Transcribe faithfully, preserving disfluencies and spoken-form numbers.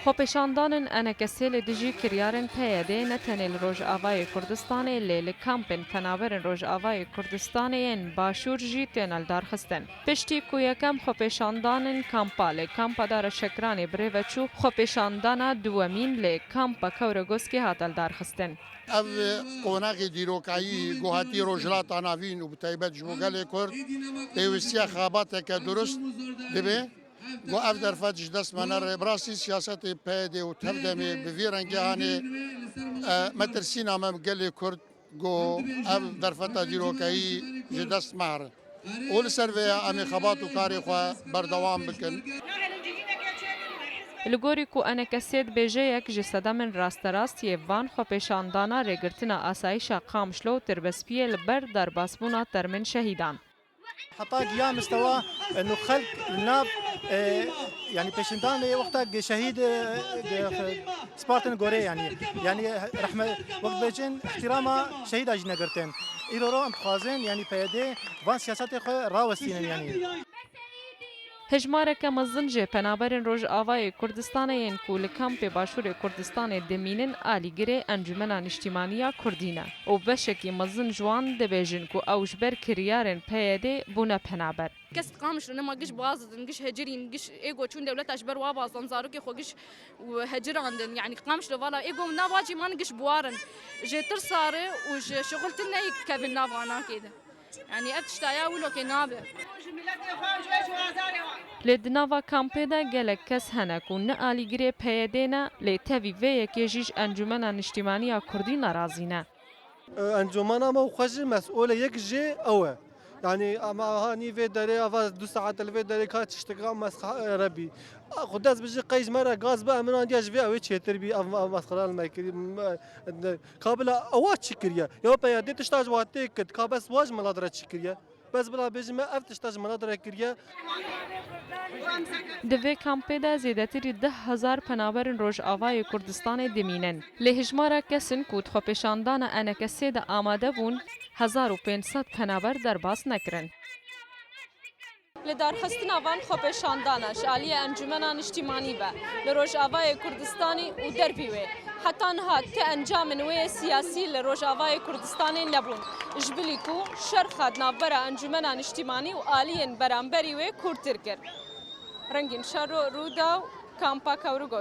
Xwepêşandanên ENKS'ê li dijî kiryarên PYD'ê ne tenê li Rojavayê Kurdistanê lê li kampên penaberên Rojavayê Kurdistanê yên Başûr jî têne lidarxistin. Piştî ku yekem xwepêşandanên kampa li kampa Dara Şekranê bi rê ve çû, xwepêşandana duwemîn li kampa Kewregoskê hate lidarxistin. Ev qonaxê dîrokayî ku hatî Rojhilata Navîn û bi taybet ji bo gelê Kurd pêwistiya xebateke durust dibe. Ku ev derfet ji dest me nere. Bi rastî siyasetê PYD'ê û tevdemê bi vî rengê anê, e, metirsîna me bi gelê Kurd ku ev derfeta dîrokayî ji dest me here. Û li ser vê ya em ê xebat û karê xwe berdewam bikin. Li gorî ku ENKS'ê dibêje, yek ji sedemên rasterast yê van xwepêşandana rêgirtina asayîşa Qamişlo û tirbespiyê li ber derbasbûna termên şehîdan. Heta giya mistewa, e, nu xelk li nav, e, yanî pêşindanê wexta ge şehîd, e, ge, e, spartin gorê yanî. Yanî rehme, wek bêjin, îhtîrama şehîda jî negirtin. Îro ro em dixwazin, yanî PYD'ê van siyasetê xwe rawestînin yanî. Hejmareke mezin ji penaberên Rojavayê Kurdistanê yên ku li kampê Başûrê Kurdistanê dimînin, alîgirê Encûmena Niştîmaniya Kurdî ne û beşekî mezin ji wan dibêjin ku ew ji ber kiryarên PYD'ê bûne penaber. Kes Qamişlo nema giş bazidin, giş hecirîn, giş ê ku çûn dewleta ji ber wa bazdan, zarokê xwe giş hecirandin. Yanî Qamişlo vala ê ku nav wa jî man giş buwarin. Ji tirsa re û ji şixul tune yek kevin nav anakê de. Yanî ev tiştaya wilo kê nabe. Lê di nava kampê de gelek kes hene ku ne alîgirê PYD'ê ne, lê tevî vê yekê jî ji Encûmena Niştîmaniya Kurdî nerazî ne. Encûmena me û xwe jî mesûlê yek jê ew e. Yanî, em hanî vê derê, ava du saet li vê derê ka tiştika mesxa-, rebî. Xwe dest bijî qey ji me re gaz bi, em andiya ji vê ew ê çêtir bî, ev, ev mesxera li me kirî. Ka bila ewa çi kiriye? Ya PYD'ê tişta ji wa tê kir, ka bes wa ji milet re çi kiriye? Bes bila bêjin me ev tişta ji milet re kiriye. Di vê kampê de zêdetirî deh hezar penaberên Rojavayê Kurdistanê dimînin. Lê hejmara kesên ku di xwepêşandana ENKS'ê de amade bûn, hezar û pênc sed penaber derbas nekirin. Lidarxistina van xwepêşandana ji aliyê Encûmena Niştîmanî be li Rojavayê Kurdistanê û dervî wê, heta niha ti encamên wê yê siyasî li Rojavayê Kurdistanê nebûn, ji bilî ku şerxa di navbera Encûmena Niştîmanî û aliyên beramberî wê kûrtir kir. Rengîn Şero, Rûdaw, Kampa Kewrigo.